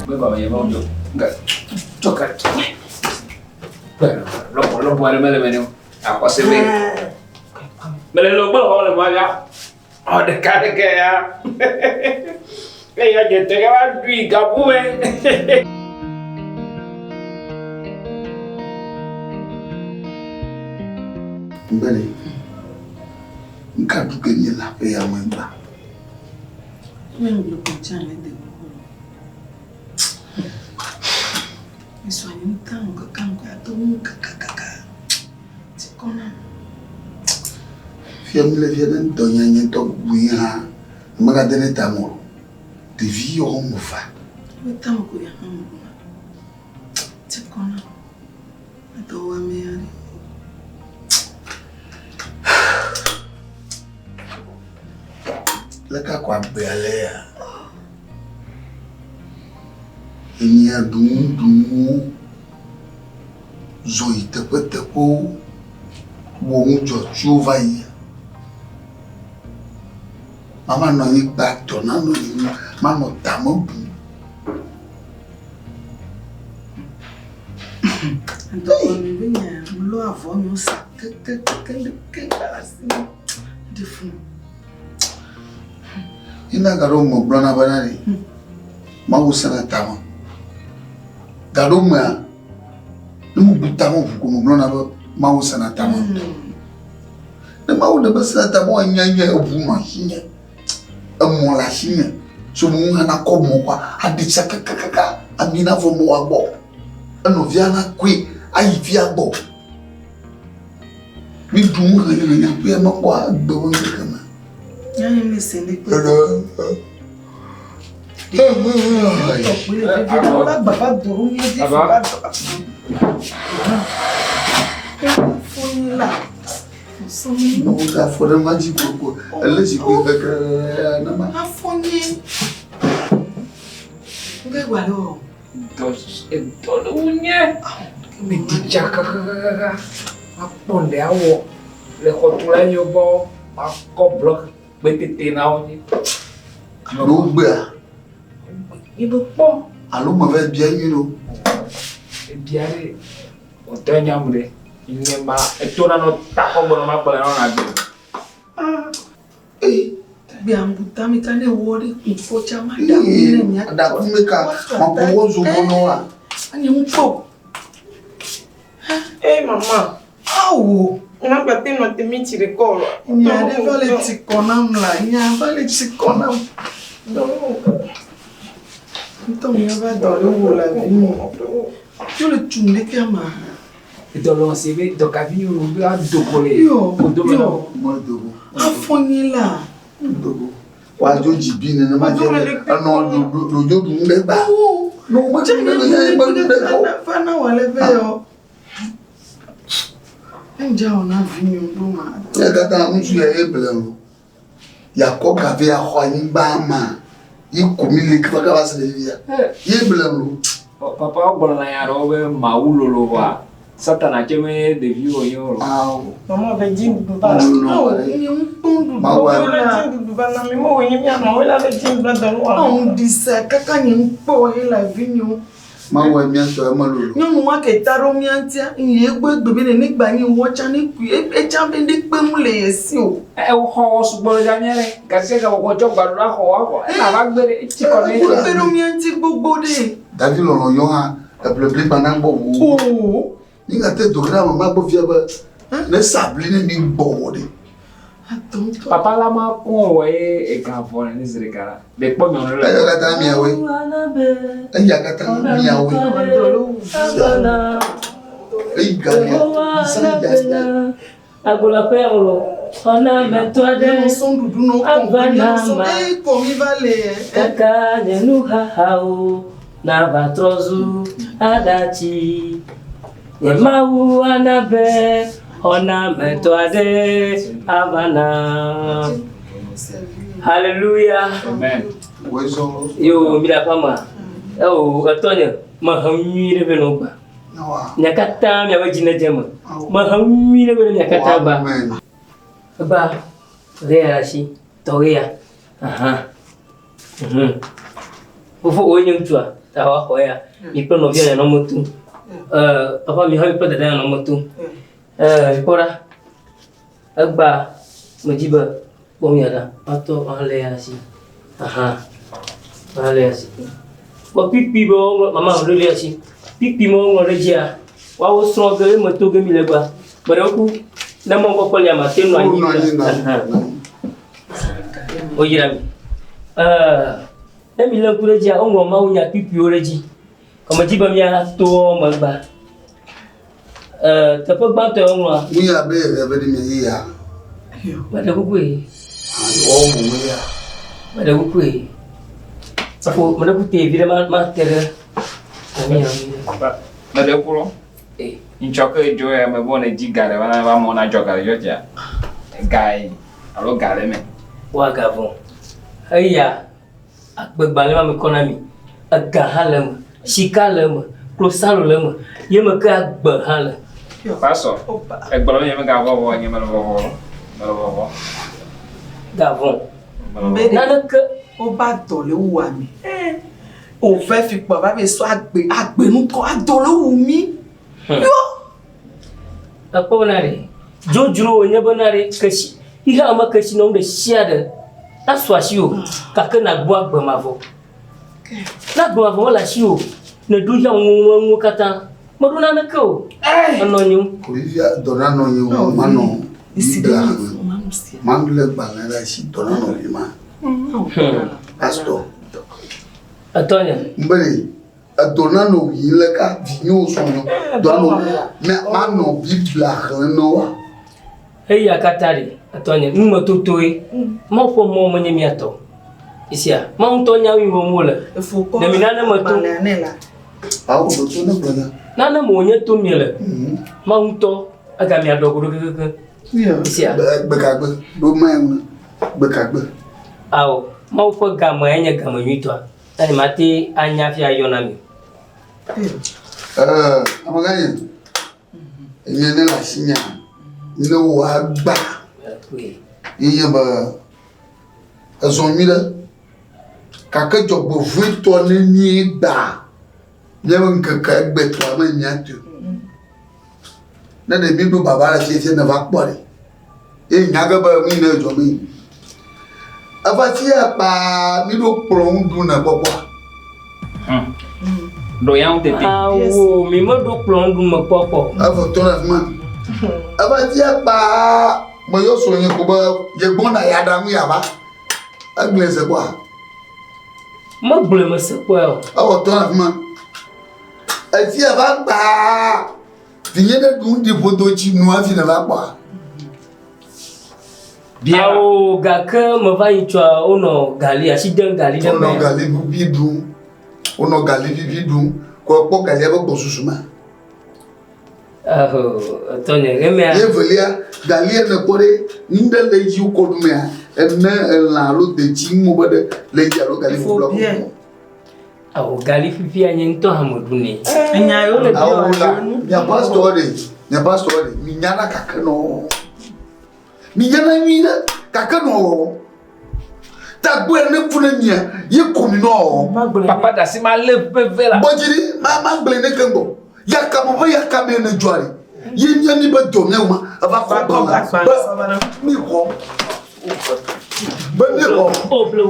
Bɛ ba yɛ ma jɔ. Nka tsɔ ka. Lɔbɔ lɔbɔ aɖe mele me ne o. Akɔse be. Mele lɔ gbɔ le ma ya. Ɔ ɖeka ɖeka ya. Eya dze te va ɖui gabu me. Mbele, nka ɖu ge míele aƒe ya me gbã. Fia míle fia ne ŋdɔ nya nye ŋutɔ bubu yi hã, megade ne ta me o. Ɖevi yɔ wɔme evea. Leke akɔ agbea le ya? Enyia ɖu nu ɖu nuwo, zɔ yi teƒeteƒewo, wɔ nu dzɔtsuwo va yia. Mava nɔ anyi gba tɔ nanɔ anyi manɔ tame bum. Ina gaɖo me gblɔna bena ɖe Mawu sena tame. Gaɖo mea, ne mebu tame ŋu ko megblɔna be Mawu sena tame ŋutɔ. Ne Mawu ɖe be sena tame woa nye nye eŋu nɔ asinye, emɔ le asinye, so me ŋu hã nakɔ mɔ kɔa aɖi tsa kakakaka ami navɔ mɔa gbɔ. Enɔvia nakɔe ayi fia gbɔ. Mi ɖu nu hanyahanya ƒe mekpɔ agbe ƒe ŋkeke me. Wo afɔ ɖe ma dzi gbogbo. Ele zikpui keke ne ma. Afɔ nye. Ŋgɛ gba ɖe o. Dɔ edɔ ɖe wonye. Meɖi tsa kakakaka. Makpɔ ŋɖe awɔ le xɔtula nyewo gbɔ. Makɔ blɔk kpetete na wo dzi. Alo wogbea? Nye be kpɔ. Alo meva bia nyuie ɖo. Ebia ɖe. Wòtɔ nyam ɖe. Nye ma eto nanɔ takɔ gbɔ nɔ magblɔ nɔ nàgbe. Hey mama. Awo. Nya gbate nɔ te mi tsi ɖe kɔ lɔ. Nya ɖe va le tsi kɔ nam la. Nya va le tsi kɔ nam. Ŋutɔ mi va dɔ ɖe wo la vi mi. Yo le tu ŋɖe ma. Dɔlɔ si be dɔkavi yi wo be ado go le. Yo, yo. Mo dogo. Afɔ nyi la. Dogo. Wadzo dzibi nenema dze enɔ ɖoɖo ɖu nu ɖe gba. No mo dze nu ɖe gba nu ɖe gba. Va na wale be yo. Ŋdza wɔ na vi mi ɖo ma. Ya katã ŋutsu ya ye ble o. Yakɔ gavi axɔ anyigba ma. Yi ku mi le kaka va se ɖe fifia. Ye ble o. Papa gblɔ na nya ɖewo be Mawu lolo vɔa Satana tse me ɖevi wònye o. Awo. Mama be dzi ɖuɖu va na. Awo nye ŋkpɔ ɖuɖu Mawu va na. Dzi ɖuɖu va na mi mo wònye mía nɔ la be dzi ɖuɖu dɔ nu. Awo ɖisa kaka nye ŋkpɔ ye la vi nyo. Mawu mía tɔ eme lolo. Nyɔnu wa ke ta ɖo mía ŋutia nye egbe gbe be ne gba nye wɔ tsa ne kui etsa be ne kpe mu le ye si o. Ɛ xɔ wɔ sugbɔ le gamia ɖe gasi ga wɔ tsɔ gba ɖo la xɔ wa xɔ ena va gbe ɖe etsi kɔ ne. Kpe ɖo mía ŋuti gbogbo ɖe. Davi lɔlɔ yɔ hã eble bli gba na gbɔ wo. Oo. Ni ka te do ɖe ame ma gbɔ fia be ne sabli ne mi gbɔ wɔ ɖe. Papa la ma kɔn wɔ ye ega vɔ ne zi ɖeka la. Ɖe kpɔ nyɔnu le. Eya katã miawoe. Eya katã miawoe. Eyi gamia. San ya ya. Agolaƒe o, xɔnametɔ aɖe ava na ma. Kaka nye nuxaxawo nava trɔ zu aɖatsi. Nye Mawu ana be xɔnametɔ aɖe ava na. Hallelujah. Amen. Yo mi le aƒea mea? Eo etɔnye mehe nu nyui ɖe vɛ na wo gbã. Mia katã miaƒe dzi nedze eme. Mehe nu nyui ɖe vɛ na mia katã gbã. Egba ɣea ɖe asi, tɔ ɣea. Aha. Mhm. Fofo woe nye ŋutsua, ta woaxɔ ya. Mi kple nɔvia mianɔ eme tom. Ee, papa mi hã mi kple dada mianɔ eme tom. Ee, kpɔ ɖa. Egbea medi be kpɔ mia ɖa. Woatɔ woalé ya asi. Aha. Woalé asi. Kpɔ kpikpi be woŋlɔ mama ɖo ɖe asi. Kpikpi me woŋlɔ ɖe dzia. Woawo srɔ̃ ge eme to ge mi le egbea. Gbe ɖe ku ne mɔkpɔkpɔ lia mate nɔ anyi. Aha. Woyra mi. Ee, ne mi lé ŋku ɖe dzia, woŋlɔ mawunya kpikpiwo ɖe edzi. Medi be míato wo me egbea. Ee, teƒe gbãtɔ ya woŋlɔa. Nu ya be eve ɖe mi ye ya. Meɖe kuku ye. Wɔwɔ mo ya. Meɖe kuku ye. Afo meɖe kuku te vi ɖe ma ma te ɖe. Ami ya. Meɖe kuku lɔ. Ŋtsɔ ke dzo ya me bɔ ne dzi ga ɖe va na va mɔ na dzɔ ga ɖe dzɔ dzia. Ga yi alo ga ɖe me. Wa ga vɔ. Eya agbegbalẽ ma me kɔ na mi. Ega hã le eme, sika le eme, klosalo le eme, ye me ke agbe hã le. Pastor, egblɔ nye me ga vɔvɔ nye me le vɔvɔ. Me le vɔvɔ. Ga vɔ. Naneke. Woba dɔ le wua mi. Ove fi kpɔ va be sɔ agbe agbe ŋutɔ adɔ le wu mi. Yo. Ekpɔ bena ɖe dzodzro wònye bena ɖe kesi xexea me kesinɔnu ɖe sia ɖe asu asiwò gake nàgbɔ agbe mavɔ. Ne agbe mavɔ mele asiwò ne ɖo hiã ŋuwo katã meɖo naneke o. Enɔ nyo. Olivia dɔ nanɔ nye o manɔ Biblia xlẽm. Malé gbalẽ ɖe asi dɔ nanɔ vi ma. Pastor. Etɔnye. Mbe edɔ nanɔ vi le ka vi nyo sɔ nyo. Dɔ nanɔ mɛ manɔ Biblia xlẽm ne wa. Eya katã ɖi etɔnye numetotoe. Mawu ƒe mɔ menye mía tɔ. Isia Mawu ŋutɔ nya nu yi wɔm wole. Ne mi nane me to. Awo ɖo to ne gblɔ nya. Nane me wònye to miele. Mawu ŋutɔ ega mia ɖɔ go ɖo kekeake. Isia. Gbekagbe ɖo ma ŋu gbekagbe. Awo Mawu ƒe game enye game nyuitɔa. Ta nye mate anya fi ayɔ na mi. Ee, amegã nye. Enye ne le asinya ne wò agba ye nye be ezɔ nyui ɖe gake dzɔgbevɔ̃etɔ ne míegba míaƒe ŋkeke egbetɔa me míate o. Ne ɖe míɖo baba le fiefie ne va kpɔ ɖe ye nya ge be nu yi ne dzɔ mee. Eva fia kpaa míɖo kplɔ ŋu ɖu ne kpɔkpɔa. Ɖo ya ŋu tete. Awo mi meɖo kplɔ ŋu ɖu me kpɔkpɔ. Evɔ tɔ ɖe afi ma. Eva fia kpaa meyɔ srɔ̃nye ko be yegbɔna yeaɖa nu yeava. Egblɔe se kpɔa? Megblɔe mese kpɔe o. Evɔ tɔ ɖe afi ma. Efia va kpaa vinye ɖe ɖu ŋdi ƒodo tsi nu hafi neva kpɔa. Awo gake meva yi tsɔa wonɔ gali asi dem gali ɖe me. Wonɔ gali vivi ɖum. Wonɔ gali vivi ɖum. Kɔ kpɔ galia ƒe gbɔsusu ma. Aho, tɔnye emea. Ye velia, galia ne kpɔ ɖe nu ɖe le edzi wokɔ ɖu mea, ene elã alo detsi ŋu be ɖe le edzi alo gali ƒuƒlu akɔ. Awo gali fifia nye ŋutɔ hã meɖu nɛ. Enya yewo le Awo la, mia pastor ɖe, mia pastor ɖe, mi nyana kake nɔ. Mi nyana nyui ɖe kake nɔ wɔwɔ. Tagbɔe ne ku ne mia, ye ko mi nɔ wɔwɔ. Papa dasi ma lé veve la. Gbɔdzi ɖi, ma ma gblẽ ne keŋ gbɔ. Yakame ƒe yakame ne dzɔa ɖi. Ye mia mi be dɔ mia ma, eva kɔ gbalẽ be mi xɔ. Be mi xɔ.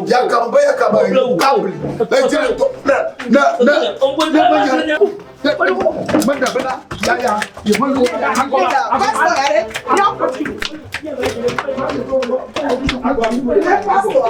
Yakame ƒe yakame kabli. Le dzi le tɔ ne ne ne ne me nya ne me ɖe bena ya ya ye me lo. Pastor,